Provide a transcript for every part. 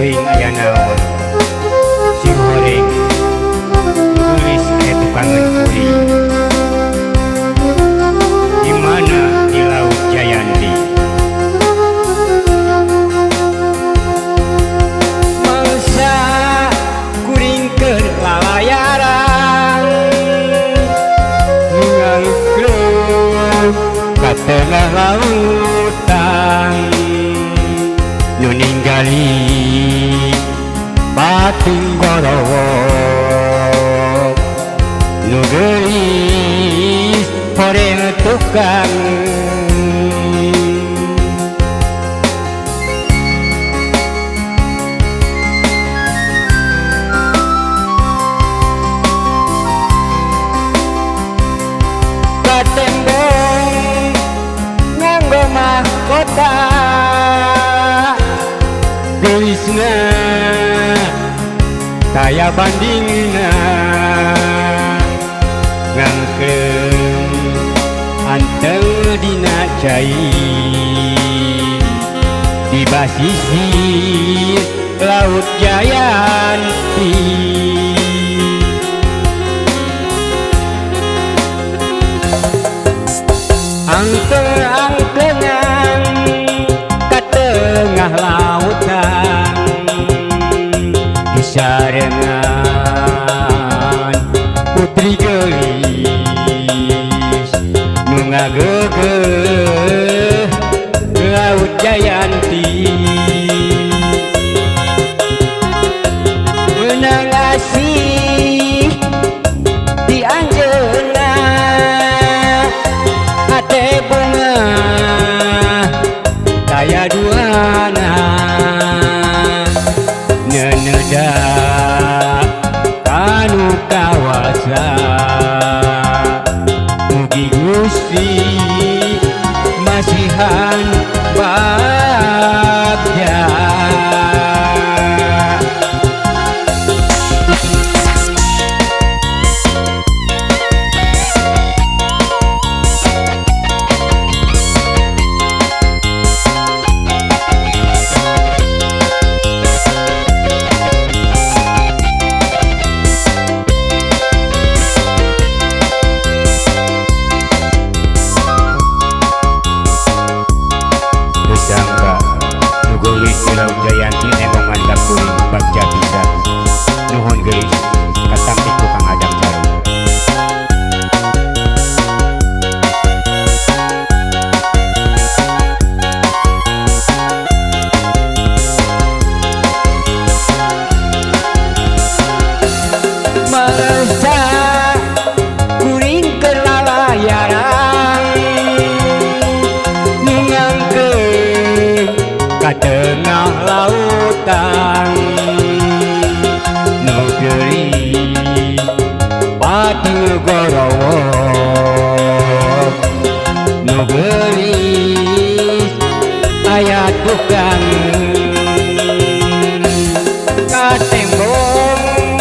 Teuing aya naon sing horeng geulis aya tukangeun kuring di mana di Laut Jayanti. Mangsa kuring keur lalayaran ngangkrung ka tengah lautan nu ninggali bating gorowok nu geulis horeng tukang. Katembong nganggo mahkota geulisna taya bandingna ngangkreung anteng dina cai di basisir Laut Jayanti. Angkleng-angklengan ka tengah lautan disarengan putri geulis nu ngageugeuh Laut Jayanti. Meunang asih di anjeunna hate bunga daya duana neneda kanu kawasa mugi Gusti masihan bagja. Sangka nu geulis di Laut Jayanti nembongan ka kuring bagja pisan. Nuhun geulis katampi ku Kang Adam Jarum. Mangsa kuring keur lalayaran nu ngangkeung ka tengah lautan nu geulis bating gorowok nu geulis aya tukang katembong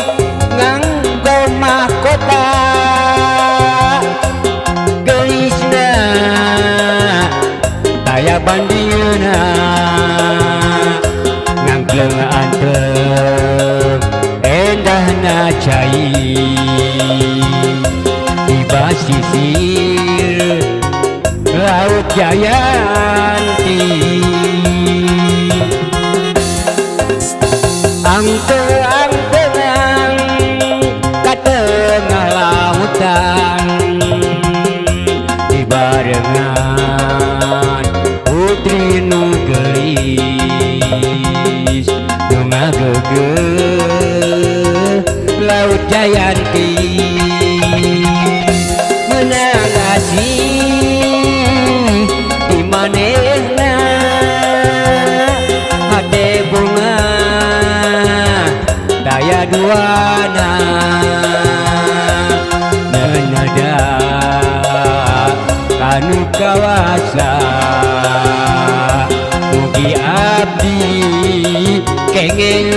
nganggo mahkota geulisna taya bandingna ngangkleng anteng endahna cai di basisir Laut Jayanti. Angkleng-angklengan ka tengah lautan dibarengan putri nu geulis nu ngageugeuh Laut Jayanti. Meunang asih di manehna hate bunga daya duana menada kanu kawasa mugi abdi kenging